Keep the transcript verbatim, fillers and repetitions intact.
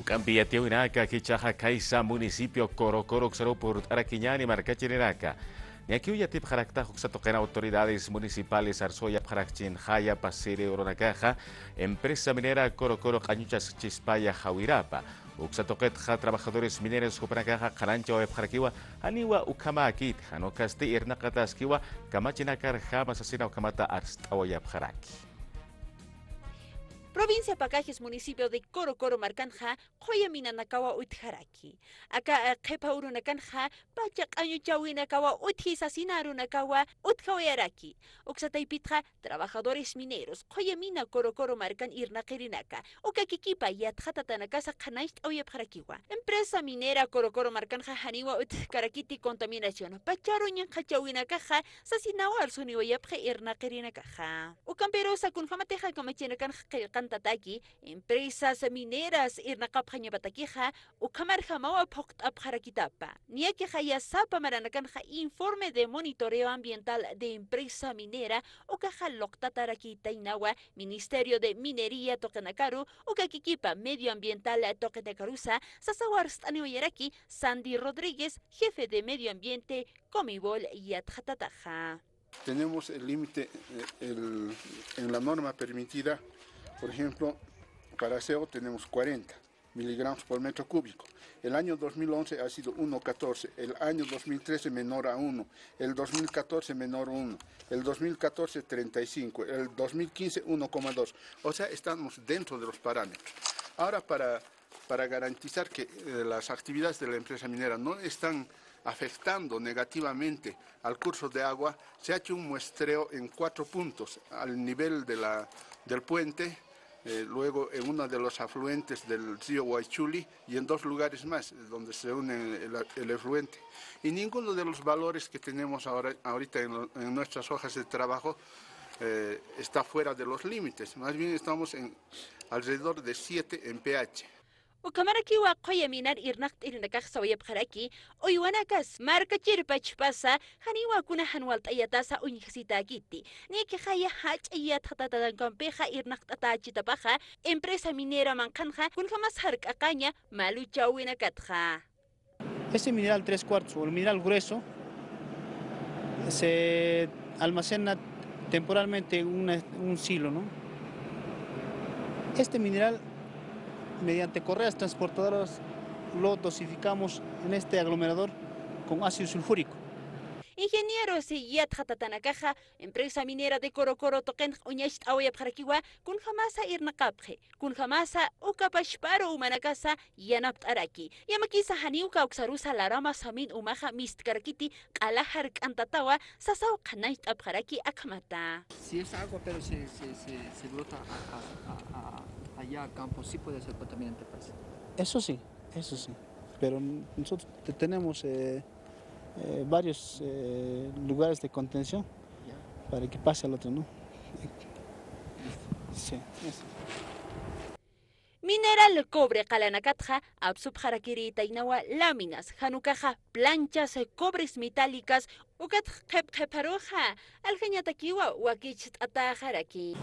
Ukampi yatiyäwinaka, jichhaxa khaysa municipio Corocoro uksaruw purt'arakiñäni markachirinaka. Niyakiw yatipxaraktax uksa tuqin autoridades municipales arsuwayapxarakchin jaya pasiri urunakaxa empresa minera Corocoro q'añuchaschispaya jawirapa. Uksa tuqitxa trabajadores mineros jupanakaxa qhanañchawayapxarakiwa, janiwa ukhamäkiti, jan ukasti irnaqataskiwa kamachinakar jama sasina ukhamata arst'awayapxaraki. Provincia Pacajes, municipio de Corocoro markanxa qhuya minanakawa utjaraki. Aka, eh, qhipa urunakanxa pacha q'añuchawinakawa utji sasina arunakawa utjawayaraki. Uksa taypitxa trabajadores mineros qhuya mina Corocoro markan irnaqirinaka uka kikipa yatxatatanakasa qhanañcht'awayapxarakiwa. Empresa minera Corocoro markanxa janiwa utjkarakiti contaminación, pacharu ñanqhachawinakaxa sasinawa arsuniwayapxi irnaqirinakaxa. Ukampirusa kunjamatixa kamachinakanxa qillqantataki empresas mineras irnaqapxañapatakixa ukhamarjamawa phuqt'apxarakitapa. Niyakixa ya sapa maranakanxa informe de monitoreo ambiental de empresa minera ukaxa luqtatarakitaynawa Ministerio de Minería tuqinakaru uka kikipa medio ambiental tuqinakarusa sasaw arst'aniwayaraki Sandy Rodríguez, jefe de medio ambiente Comibol yatxatataxa. Tenemos el límite, eh, el, en la norma permitida, por ejemplo, para aseo tenemos cuarenta miligramos por metro cúbico. El año dos mil once ha sido uno catorce, el año dos mil trece menor a uno, el dos mil catorce menor uno, el dos mil catorce treinta y cinco, el dos mil quince uno coma dos. O sea, estamos dentro de los parámetros. Ahora, para, para garantizar que, eh, las actividades de la empresa minera no están afectando negativamente al curso de agua, se ha hecho un muestreo en cuatro puntos, al nivel de la, del puente, eh, luego en uno de los afluentes del río Huaychuli y en dos lugares más, eh, donde se une el, el afluente. Y ninguno de los valores que tenemos ahora, ahorita en lo, en nuestras hojas de trabajo, eh, está fuera de los límites. Más bien estamos en alrededor de siete en pH. Ukhamarakiwa qhuya minar irnaqt'irinakax sawayapxaraki, uywanakas markachir pachpasa, janiwa kuna jan walt'ayatasa uñjasitäkiti. Niyakixaya jach'a yatxatatatankampixa irnaqt'atächitapaxa, empresa minera manqhanxa kunjamas jark'aqaña maluchawinakatxa. Este mineral tres cuartos o el mineral grueso se almacena temporalmente en una, un silo, ¿no? Este mineral, mediante correas transportadoras, lo dosificamos en este aglomerador con ácido sulfúrico. Ingeniero si yatxatatanakaxa, empresa minera de Corocoro tuqinx uñacht'awayapxarakiwa, kunjamasa irnaqapxi, kunjamasa uka pachparu umanakasa yanapt'araki. Yamakisa janiw kawksarusa larama samin umaxa mistkarakiti q'ala jark'antatawa sasaw qhanañcht'apxaraki akhamata. Si es agua, pero se, se, se, se brota a, a, a, a, allá a campo, sí puede ser contaminante para sí. Eso sí, eso sí. Pero nosotros te-, tenemos, eh, eh, varios, eh, lugares de contención para que pase al otro, ¿no? Sí, eso. Mineral cobre qalanakatxa apsupxarakirïtaynawa láminas, jan ukaxa planchas, cobres metálicas, ukatx qhipqhipxaruxa aljañatakiwa wakicht'atäxaraki.